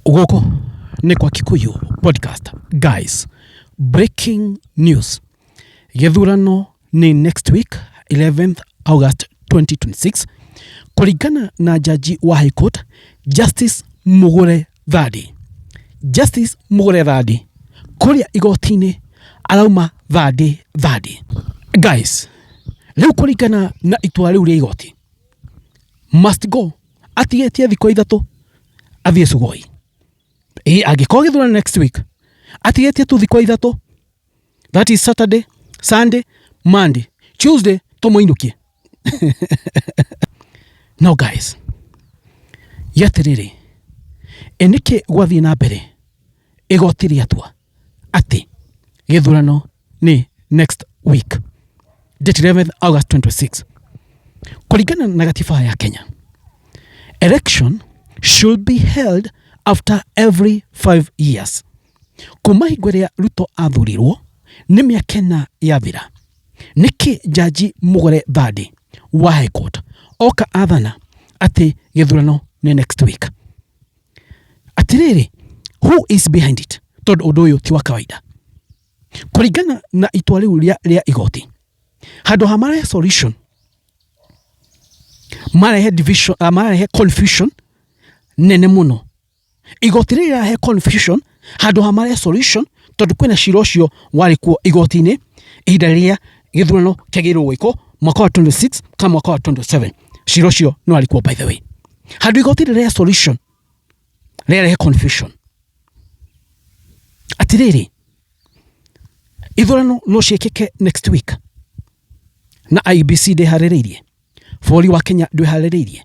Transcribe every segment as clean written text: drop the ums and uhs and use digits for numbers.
Gũkũ nĩ kwa Kikuyu Podcast. Guys, breaking news. Gĩthurano nĩ next week 11th August 2026 kũringana na jaji wa High Court Justice Mugure Thandi. Justice Mugure Thandi kũrĩa igoti-inĩ arauma Thandi Thandi. Guys, rĩu kũringana na itua rĩu rĩa igoti must go atigĩtie thikũ ithatũ athiĩ Sugoi. Ĩ angĩkorwo gĩthurano next week atigĩtie tu thikũ ithatũ, that is Saturday, Sunday, Monday, Tuesday tũmũinũkie. No guys, gĩatĩrĩrĩ, ĩ nĩkĩ gwathiĩ na mbere igoti rĩatua atĩ gĩthurano nĩ next week date 11th August 26? Kũringana na gatiba ya Kenya, election should be held after every 5 years. Kuma hingo ĩrĩa Ruto athurirwo nĩ mĩaka 4 yathira. Nĩkĩ Jaji Mugure Thandi wa High Court oka athana atĩ gĩthurano nĩ next week? Atĩrĩrĩ, who is behind it? Tondũ ũndũ ũyũ ti wa kawaida. Kũringana na itua rĩu rĩa igoti, handũ ha marehe solution, marehe division, marehe confusion nene mũno. Igoti rĩrĩ rĩrahe confusion handũ ha marehe solution, tondũ kwĩna cira ũcio warĩ kuo igoti-inĩ ihinda rĩrĩa gĩthurano kĩagĩrĩirwo gwĩkwo mwaka wa 26 kana mwaka wa 27. Cira ũcio nĩ warĩ kuo, by the way. Handũ igoti rĩrehe solution, rĩarehe confusion. Atĩrĩrĩ, ithurano no ciĩkĩke next week na IEBC ndĩharĩrĩirie, bũrũri wa Kenya ndwĩharĩrĩirie,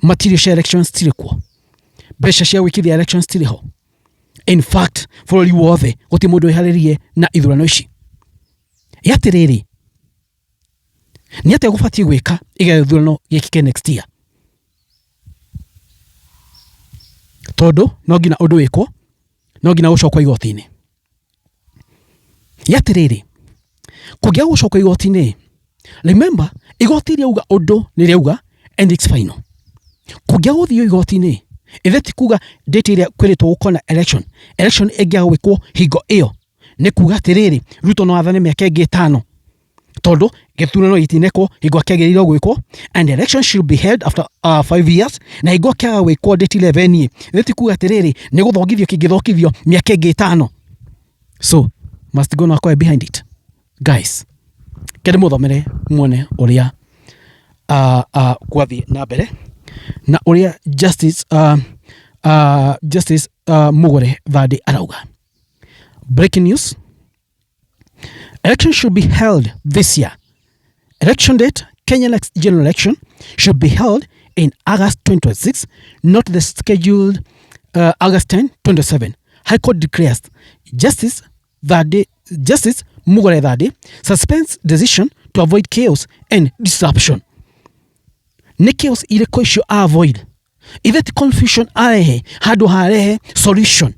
material cia elections cirĩ kuo, mbeca cia gwĩkithia elections cirĩ ho. In fact, bũrũri wothe gũtirĩ mũndũ wĩharĩrĩirie na ithurano ici. Atĩrĩrĩ, nĩ atĩa gũbatiĩ gwĩka iga gĩthurano gĩkĩke next year? Tondũ no nginya ũndũ wĩkwo, no nginya gũcokwo igoti-inĩ. Atĩrĩrĩ, kũngĩaga gũcokwo igoti-inĩ, remember, igoti rĩauga ũndũ nĩ rĩauga and it's final. Kũngĩaga gũthiĩ igoti-inĩ, ithe ti kuga date ĩrĩa kwĩrĩtwo gũkorwo na election, election ĩngĩaga gwĩkwo hingo ĩyo, nĩ kuga atĩrĩrĩ, Ruto no athane mĩaka ĩngĩ 5, tondũ gĩthurano gĩtinekwo hingo kĩagĩrĩirwo gwĩkwo and election should be held after 5 years, na hingo kĩaga gwĩkwo date 11 ĩ, ithe ti kuga atĩrĩrĩ, nĩ gũthongithio kĩngĩthongithio mĩaka ĩngĩ 5. So must go no akorwe behind it. Guys, kende mũthomere muone ũrĩa gwathiĩ na mbere na ũrĩa Justice Mugure Thandi arauga. Breaking news: election should be held this year. Election date: Kenya next general election should be held in August 2026, not the scheduled August 10 27, High Court declares. Justice Mugure Thandi suspends decision to avoid chaos and disruption. Nĩ chaos irĩkũ icio avoid? Ithe ti confusion arehe handũ harehe solution?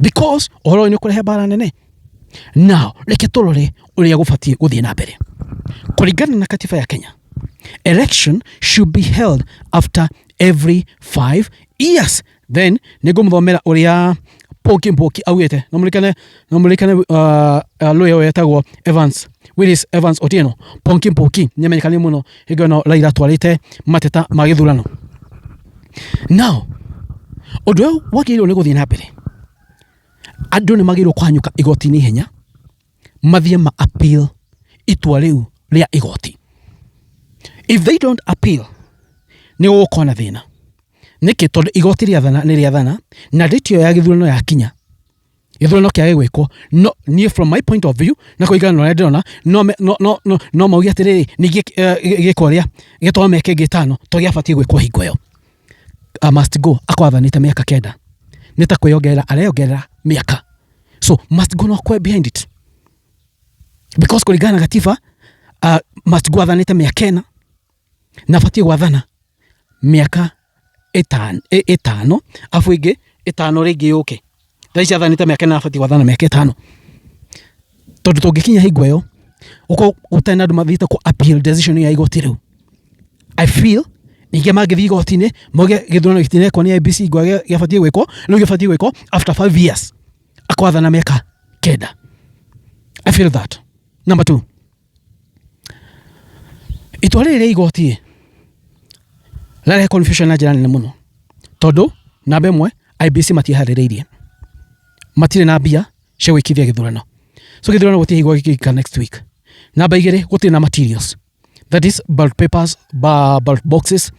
Because ũhoro ũyũ nĩ ũkũrehe mbara nene. Now reke tũrore ũrĩa gũbatiĩ gũthiĩ na mbere. Kũringana na katiba ya Kenya, election should be held after every 5 years. Then nĩ ngũmũthomera ũrĩa Poki Mpoki augĩte. No mũrikane lawyer ũyũ etagwo Evans Willis Evans Otieno Ponki Mpoki, nĩ amenyekanire mũno hingo ĩno Raila atwarĩte mateta ma gĩthurano. Now ũndũ ũyũ wagĩrĩirwo nĩ gũthiĩ na mbere, andũ nĩ magĩrĩirwo kũhanyũka igoti-inĩ ihenya, mathiĩ ma appeal itua rĩu rĩa igoti. If they don't appeal, nĩ gũgũkorwo na thĩna. Nĩkĩ? Tondũ igoti rĩathana nĩ rĩathana, na date ĩyo ya gĩthurano yakinya, gĩthurano kĩage gwĩkwo, no niĩ from my point of view na kũringana na ũrĩa ndĩrona, no mauge atĩrĩrĩ, ningĩ gĩko ũrĩa gĩtwarwo mĩaka ĩngĩ 5 to gĩabatiĩ gwĩkwo hingo ĩyo. Must go akorwo athanĩte mĩaka 9, nĩ ta kwĩyongerera areyongerera mĩaka. So must go no akorwo behind it, because kũringana na gatiba, must go athanĩte mĩaka 4 na abatiĩ gwathana mĩaka 5, abu ĩngĩ 5 rĩngĩ yũke. Thaa ici athanĩte mĩaka 4, abatiĩ gwathana mĩaka 5, tondũ tũngĩkinya hingo ĩyo gũkorwo gũtarĩ na andũ mathiĩte kũ appeal decision ya igoti rĩu, I feel Ningĩ mangĩthiĩ igoti-inĩ mauge gĩthurano gĩtinekwo nĩ IEBC ngwa gĩabatiĩ gwĩkwo, rĩu gĩbatiĩ gwĩkwo after 5 years, akwathana mĩaka 9. I feel that. Number two, itua rĩrĩ rĩa igoti rĩrarehe confusion na njĩra nene mũno, tondũ namba 1, IEBC matiĩharĩrĩirie, matirĩ na mbia cia gwĩkithia gĩthurano, so gĩthurano gũtirĩ hingo gĩgĩka next week. Namba 2, gũtirĩ na materials, that is ballot papers, ballot boxes,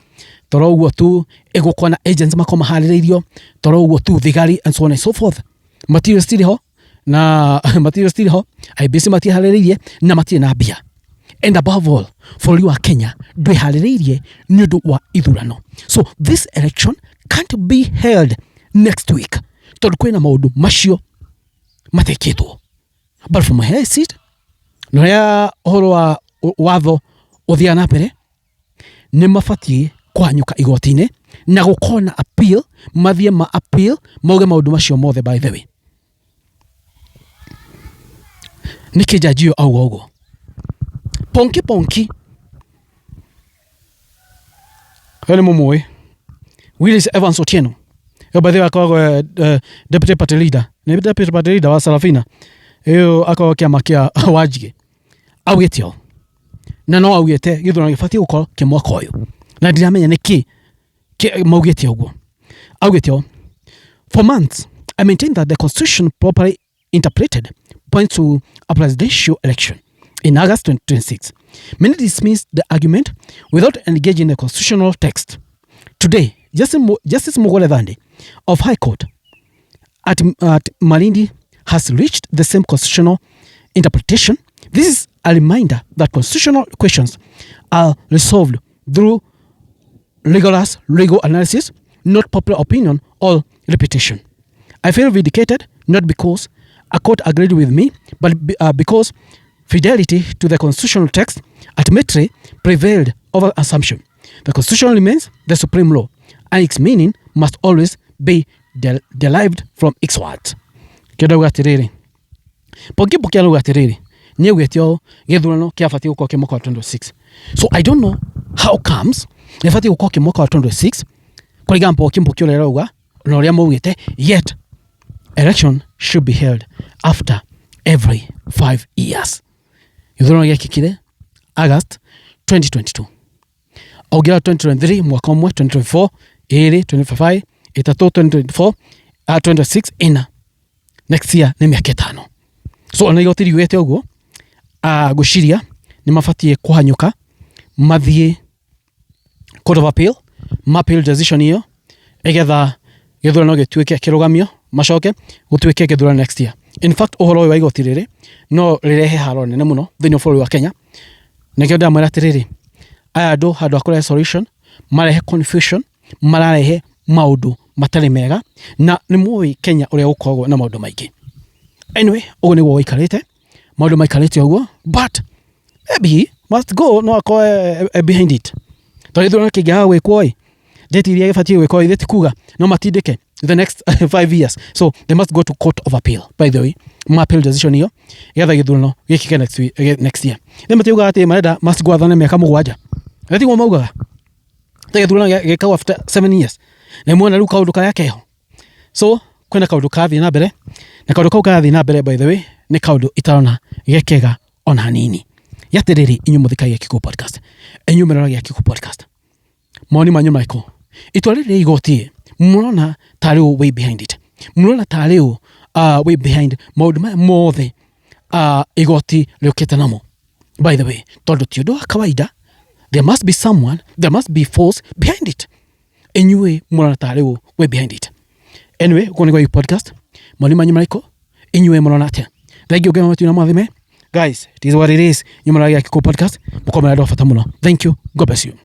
toro ũguo tu ĩgũkorwo na agents makorwo maharĩrĩirio, toro ũguo tu thigari and so on and so forth. Materials tirĩ ho, na materials tirĩ ho, IEBC matiĩharĩrĩirie na matirĩ na mbia. And above all, bũrũri wa Kenya ndwĩharĩrĩirie nĩ ũndũ wa ithurano. So this election can't be held next week, tondũ kwĩna maũndũ macio matekĩtwo. But from where I sit, na ũrĩa ũhoro wa watho ũthiaga na mbere, nĩ mabatiĩ kũhanyũka igoti-inĩ na gũkorwo na appeal, mathiĩ ma appeal mauge maũndũ macio mothe. By the way, nĩkĩ jaji ũyũ auga ũguo? Ponki Ponki we nĩ mũmũĩ, Willis Evans Otieno. Yo by the way akoragwo deputy party leader, nĩ deputy party leader wa Sarafina ĩyo, akoragwo kĩama kĩa Wanjigĩ. Augĩte ũũ, na no augĩte gĩthurano gĩbatiĩ gũkorwo kĩ mwaka ũyũ, na ndiramenya nĩkĩ maugĩte ũguo. Augĩte ũũ, "For months I maintain that the constitution, properly interpreted, points to a presidential election in August 2026. Many dismissed the argument without engaging the constitutional text. Today, Justice Mugure Thande of High Court at Malindi has reached the same constitutional interpretation. This is a reminder that constitutional questions are resolved through rigorous legal analysis, not popular opinion or reputation. I feel vindicated, not because a court agreed with me, but because fidelity to the constitutional text ultimately prevailed over assumption. The constitution remains the supreme law, and its meaning must always be derived from its words." Kĩndauga atĩrĩrĩ, Ponki Ponki arauga atĩrĩrĩ, nĩ augĩte ũũ, gĩthurano kĩabatiĩ gũkorwo kĩ mwaka wa 26. So I don't know how comes gĩbatiĩ gũkorwo kĩ mwaka wa 26 kũringana na Ponki Ponki ũrĩa arauga na ũrĩa maugĩte, yet election should be held after every 5 years. Gĩthurano gĩekĩkire August 2022, ongera 2023 mwaka ũmwe, 2024 ĩrĩ, 2025 ĩtatũ, 2024 26 ĩna, next year nĩ mĩaka 5. So ona igoti riugĩte ũguo, ngwĩciria nĩ mabatiĩ kũhanyũka mathiĩ Court of Appeal, ma appeal decision ĩyo, ĩgetha gĩthurano gĩtuĩke kĩrũgamio, macoke gũtuĩke gĩthurano next year. In fact, ũhoro ũyũ wa igoti rĩrĩ no rĩrehe haro nene mũno thĩinĩ wa bũrũri wa Kenya. Nĩkĩo ndĩramwĩra atĩrĩrĩ, aya andũ handũ ha kũrehe solution marehe confusion, mararehe maũndũ matarĩ mega, na nĩ mũĩ Kenya ũrĩa gũkoragwo na maũndũ maingĩ. Anyway, ũguo nĩguo gũikarĩte, maũndũ maikarĩte ũguo, but maybe must go no akorwo behind it, tondũ gĩthurano kĩngĩaga gwĩkwo ĩ date iria gĩbatiĩ gwĩkwo, ithe ti kuga no matindĩke the next 5 years. So they must go to Court of Appeal, by the way, ma appeal decision ĩyo, getha gĩthurano gĩkĩke next year. Nĩ matiugaga atĩ marenda must go athane mĩaka 7, tiguo maugaga ta gĩthurano gĩkagwo after 7 years. Na mwona rĩu kaũndũ karĩa keho, so kwĩna kaũndũ karathiĩ na mbere, na kaũndũ kau karathiĩ na mbere, by the way, nĩ kaũndũ itarona gekega ona hanini. Yatĩrĩrĩ, inyuĩ mũthikagia Kikuyu Podcast, inyuĩ mũroragia Kikuyu Podcast, mawoni manyu marĩkũ? Itua rĩrĩ rĩa igoti, mũrona tarĩ ũ way behind it? Mũrona tarĩ ũ way behind maũndũ maya mothe igoti rĩũkĩte namo? By the way, tondũ ti ũndũ wa kawaida, there must be someone, there must be force behind it. Inyuĩ mũrona tarĩ ũ way behind it? Anyway, ũguo nĩguo podcast, mawoni manyu marĩkũ? Inyuĩ mũrona atĩa? Thank you, Ngai matu na mwathime. Guys, it is what it is. Nyuma ya Kikuyu Podcast, mũkorwo mũrĩ andũ a bata mũno. Thank you, God bless you.